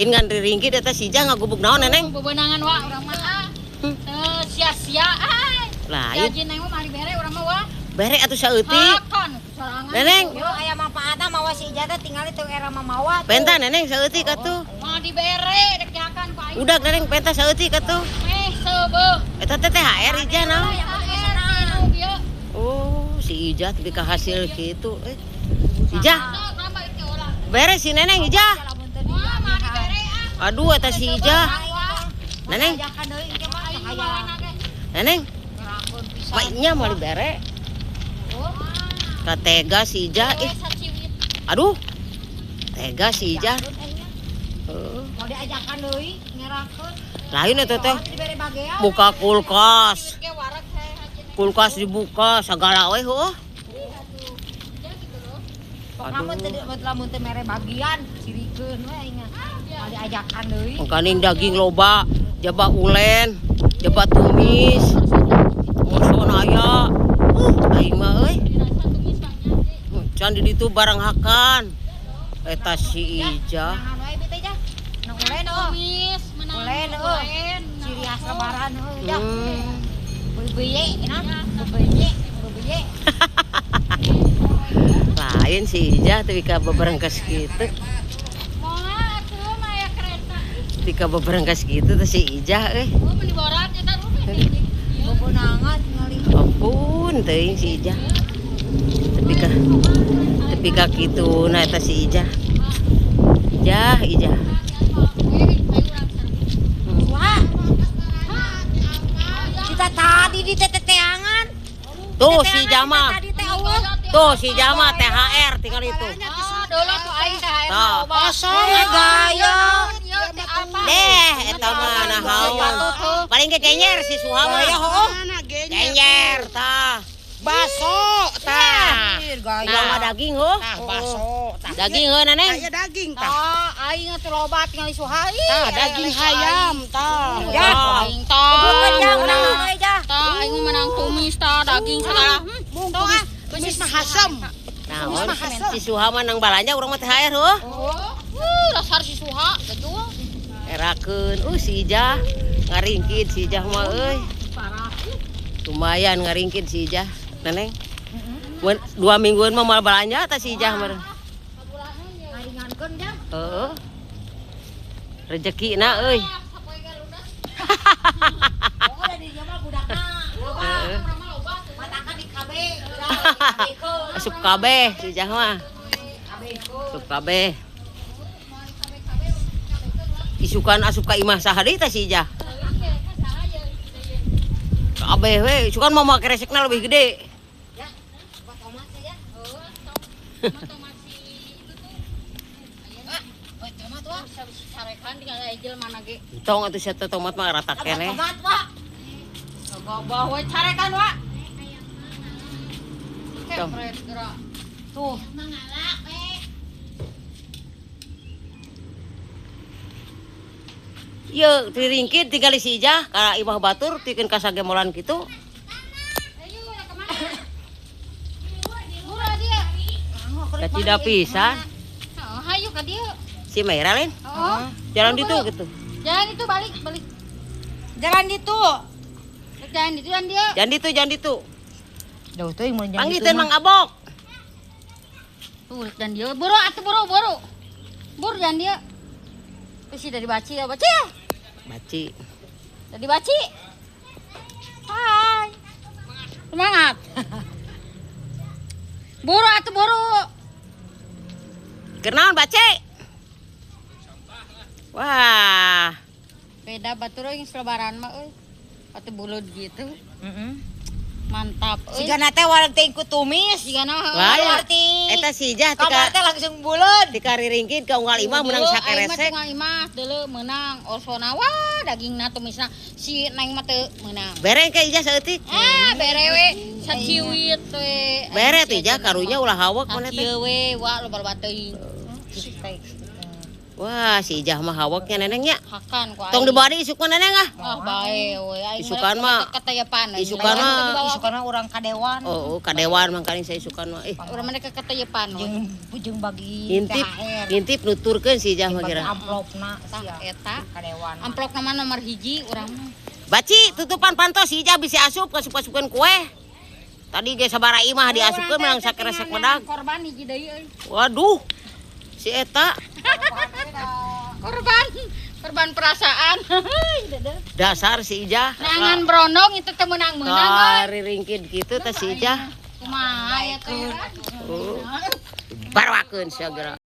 Ngan riringkit eta si Ijah ngagubuk naon Neneng? Bebenangan wa urang mah ah. Teu sia-sia ai. Lain. Gaji neng mah mari bere urang mah wa. Bere atuh saeutik. Hakan sorangan. Neneng. Yo aya manfaatna mawa si Ijah teh tingali teu era mamawa. Penta Neneng saeutik atuh. Mah dibere dek dihakan ku aing. Udah Neneng penta saeutik atuh. Meh seubeuh. Eta teh THR Ijah naon? Oh, si Ijah tapi kahasil kitu eh. Ijah. Bere si Neneng Ijah. Aduh eta si Ijah. Neneng. Neneng. Baiknya mau dibere. Katega si Ijah ih. Aduh. Tega si Ijah. Mau diajakan deui ngerakeun. Lain eta teh. Buka kulkas. Kulkas dibuka sagala we heuh. Aduh. Lamun teu mere bagian cirikeun we aing. Mau diajakan deui. Mangkaning daging loba, jaba ulen, jaba tumis. Moson aya. Aing mah euy. Can di ditu barang hakan. Eta si Ijah. Ulen tumis, menang ulen euy. Ciri khas lebaran heuh dah. Beubeue nah, beubeue, beubeue. Lain si Ijah teu ka beberengkes kitu. Moal atuh mah aya kereta. Tika beberengkes kitu teh si Ijah euy. Oh, meuni borat eta Bebenangan tingali. Ampun teuing si Ijah. Tepi ka kitu na eta si Ijah. Ijah, Ijah. Wah. Kita tadi di teteangan. Tuh si Jama. Tuh si Jama THR tinggal itu. Kosong gaya. Deh, eta mah naon. Paling ge genyer si Suha mah. Genyer tah. Baso tah. Nah, daging heuh. Tah baso tah. Daging heuh Neneng. Aya daging tah. Tah aing atuh loba tingali Suha. Tah daging hayam tah. Ya aing tah. Tah aing menang tumis tah daging segala. Mung tumis, tumis mah hasem. Naon si Suha mah nang balanja urang mah THR heuh. Dasar si Suha gejul. Erakeun si Ijah ngaringkit si Ijah mah euy. Lumayan ngaringkit si Ijah. Neneng. 2 mingguan mah moal balanja tah si Ijah mah. Ngaringankeun jang. Heeh. Rezekina euy. Oh, da di dieu mah budakna. Loba. Matakan di KB. Asup KB si Ijah mah. Asup KB. Isukan asup ka imah saha deui tah si Ijah. KB we, isukan mau make resekna lebih gede. Ya, buat tomat saja. Tomat si itu tuh. Ah, tomat wah. Bisa carekan tinggal ejel mana ge. Tong atuh sia tomat mah rata keneh. Tomat wah. Gobah we carekan wah. Kepret gerak. Tuh. Mangalak we. Ieu diringkit tinggal si Ijah ka imah batur tikeun ka sagemolan kitu. Ayo ka mana? Murah dia. Kacida pisan. Heeh, hayu ka dieu. Si Merah lain. Heeh. Jalan ditu gitu. Jalan itu balik, balik. Jalan ditu. Jalan ditu jalan dia. Jalan ditu, jalan ditu. Jauh teuing mun jalan ditu. Panggiteun Mang Abok. Tuh, dan dia buru atuh buru buru. Bur jalan dia. Pasti dari baci ya, baci ya. Baci. Dari baci. Hai. Semangat. Buru atuh buru. Kenaon baci? Wah. Beda batur euy selebaran mah euy. Atuh bulut gitu. Mantap euy. Sigana teh wareg teh ikut tumis. Sigana mah Lain. Eta si Ijah tika teh langsung buleud. Tika riringkit ka unggal imah meunang sakeresek. Aing mah imah deuleu meunang osona wah dagingna tumisna si Neng mah teu meunang. Bere ka Ijah saeutik. Ah bere we saciwit we. Bere tuh Ijah karunya ulah hawak maneh teh. Kieu we wah loba-loba teuing. Wah, si Ijah mah hawaknya nenengnya. Hakan ku aing. Tong dibawa deui isuk mah neneng ah. Ah, bae we aing. Isukan mah. Katayepan. Isukan mah. Isukan urang ka dewan. Oh, ka dewan mangkaning saya isukan mah. Ih, Urang mana ke katayepan we. Jeung jeung bagi ngintip, THR. ngintip nuturkeun si Ijah mah Bagi kira. amplopna Tah sia eta. ka dewan. Amplop nama nomor 1 urang mah. Baci, tutupan panto si Ijah bisi asup kasup-asupkeun kue. Tadi ge sabara imah diasupkeun menang sakeresek medag. Korban hiji deui euy. Waduh. Si eta Korban, korban perasaan. dasar si Ijah. Nangan brondong itu teh meunang-meunang euy. Kariringkid kitu teh si Ijah. Kumaha ya teh? Oh. Barwakeun sia geura.